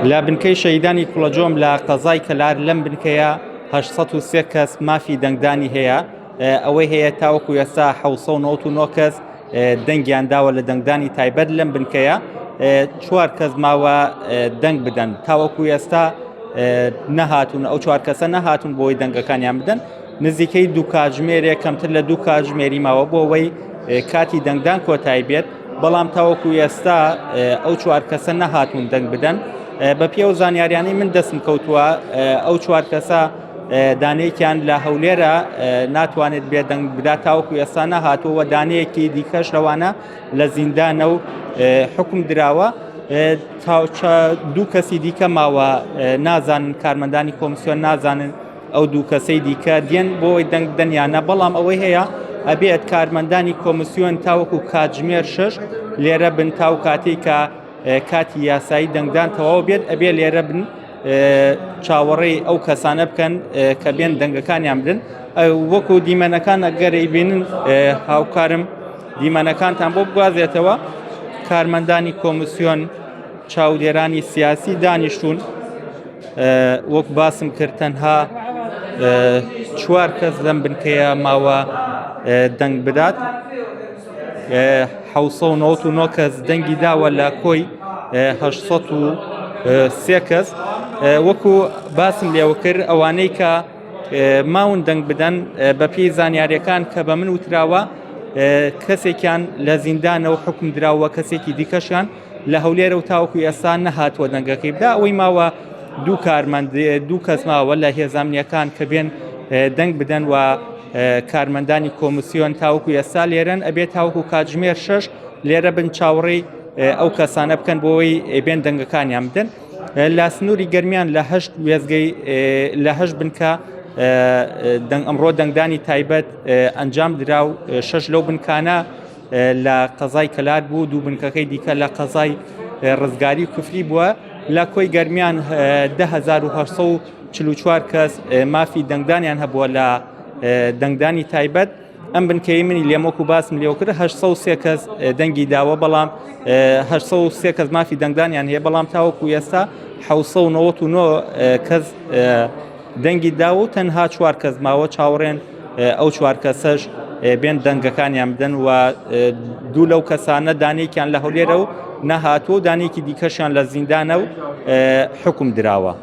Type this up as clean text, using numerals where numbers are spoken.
لە بنکەی شەهیدانی کوڵەجۆم لە قەزای کەلار لەم بنکەیە 803 کەس مافی دەنگدانی هەیە ئەوەی هەیە تاوەکو ئێستا 1999 کەس دەنگیان داوە لە دەنگدانی تایبەت لەم بنکەیە چوار کەس ماوە دەنگ بدەن تاوەکو ئێستا نەهاتون ئەو چوار کەسە نەهاتون بۆی دەنگەکانیان بدەن نزیکەی دوو کاتژمێرێک کەمتر لە دوو کاتژمێری ماوە بۆ ئەوەی کاتی دەنگدان کۆتایی بێت بەڵام تاوەکو ئێستا ئەو چوار کەسە نەهاتون دەنگ بدەن بە پێ و زانیاریانەی من دەستم کەوتووە ئەو چوار کەسە دانەیەکیان لە هەولێرە ناتوانێت بێدەنگ بدا تاوەکو ئێستا نەهاتووە دانەیەکی دیکەش لەوانە لە زیندانە و حکم دراوە دوو کەسی دیکە ماوە نازانن کارمەندانی کۆمسیۆن نازانن ئەو دوو کەسەی دیکە دێن بۆ ئەوەی دەنگ بدەن یان نا، بەڵام ئەوەی هەیە ئەبێت کارمەندانی کۆمسیۆن تاوەکو کاتژمێر شەش لێرە بن تاو کاتێک کە کاتی یاسایی دەنگدان تەواو بێت ئەبێ لێرە بن چاوەڕێی ئەو کەسانە بکەن کە بێن دەنگەکانیان بدەن وەکو دیمەنەکان ئەگەر ئەیبینن هاوکارم دیمەنەکانتان بۆ بگوازێتەوە کارمەندانی کۆمسیۆن چاودێرانی سیاسی دانیشتون وەک باسم کرد تەنها چوار کەس لەم بنکەیە ماوە دەنگ بدات 1990 کەس دەنگی داوە لە کۆی 803 کەس وەکو باسم لێوە کرد ئەوانەی کە ماون دەنگ بدەن بەپێی زانیاریەکان کە بە من وتراوە کەسێکیان لە زیندانەوە حکم دراوە کەسێکی دیکەشیان لە هەولێرە و تاوەکو ئێستا نەهاتووە دەنگەکەی بدا ئەوەی ماوە دوو کارمەند دوو کەس ماوە لە هێزامنیەکان کە بێن دەنگ بدەن و کارمەندانی کۆمسیۆن تاوەکو ئێستا لێرەن ئەبێت تاوەکو کاتژمێر شەش لێرە بن چاوەڕێی ئەو کەسانە بکەن بۆی بێن دەنگەکانیان بدەن لە سنووری گەرمیان لە هەشت وێزگەی لە هەشت بنکە دەنگ ئەمڕۆ دەنگدانی تایبەت ئەنجام درا و شەش لەو بنکانە لە قەزای کەلار بوو دوو بنکەکەی دیکە لە قەزای ڕزگاری و کفری بووە لە کۆی گەرمیان 1944 کەس مافی دەنگدانیان هەبووە لە دەنگدانی تایبەت ئەم بنکەی منی لێمۆک و باسم لێو کرد 1970 کەس دەنگی داوە بەڵام 1970 کەس مافی دەنگدانیان هەیە بەڵام تاوەکو ئێستا 1999 کەس دەنگی داوە و تەنها چوار کەس ماوە چاوەڕێن ئەو چوار کەسەش بێن دەنگەکانیان بدەن و دوو لەو کەسانە دانێکیان لە هەولێرە و نەهاتوو و دانێکی دیکەشیان لە زیندانە و حکوم دراوە.